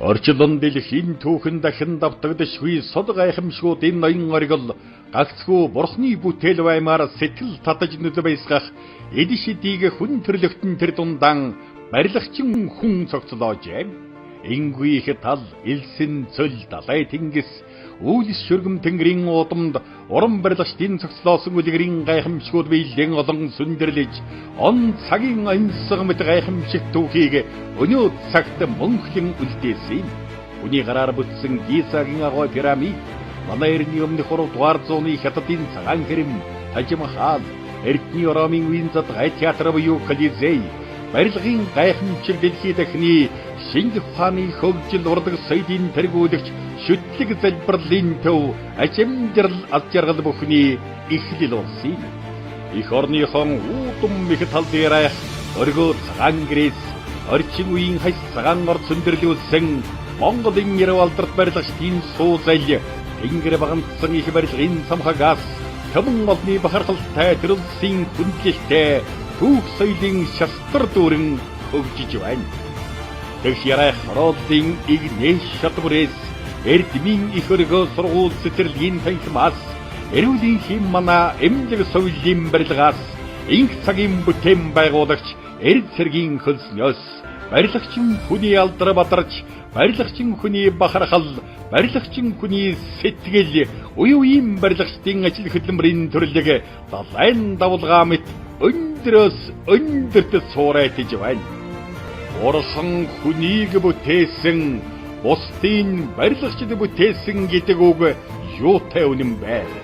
Орчлон дэлхийн түүхэн дахин давтагдашгүй сод гайхамшгуудын ноён оргил гагцхүү бурхны бүтээл баймаар сэтгэл татаж нүд баясгах эд шидийг хүн төрлөختөн тэр дундаан барилгачин хүн цогцлоожээ. Ингүй их тал, элсэн цөл, далай тэнгис, үйлс шөргөм тэнгэрийн уудамд уран барилгачдын цогцлоосон үлгэрийн гайхамшгууд биелэн олон сүндэрлэж, он цагийн онцгой мэт гайхамшигт түүхийг өнөө цагт мөнхлөн үлдээсэн юм. Хүний гараар бүтсэн Гизагийн агуй пирамид, манай эртний өмнөх 3 дугаар зууны хятадын цагаан хэрэм, Тажмахал, эртний Ромын үеийн задгай театр буюу Колизей, барилгын гайхамшиг дэлхий дахны шинжлэх ухааны хөгжил урлаг соёлын тэргүүлэгч шүтлэг залбирлын төв аж амжирал аз жаргал бүхний эхлэл болсон юм. Эх орныхон уудам их тал дээр айх өргөө цагаан гэрээс орчин үеийн хас цагаан ор цөндөрлүүлсэн Монголын эрв алдарт барилгачдын суузал тэнгэр баганцсан их барилгын самхагаас томон олны бахархалтай төрөлсөн хүндлэлтэй түүх соёлын шастар дүүрэн хөгжиж байна. Тэгш ярай хорооллын игнэш шат бүрээс эрдмийн их өргөө сургууль цэцэрлэгийн танхимаас эрүүлийн хэм манаа эмнэлэг соёлын барилгаас инх цагийн бүтээн байгуулагч эрд цэргийн хөлснөөс барилгачин хүний алдар бадарч барилгачин хүний бахархал барилгачин хүний сэтгэл үе үеийн барилгачдын ажил хөдөлмөрийн төрлөг далайн давлгаа мэт өндрөөс өндөрт цуурайтж байна. Бурхан хүнийг бүтээсэн, бусдын барилгачид бүтээсэн гэдэг үг юутай үнэн бэ?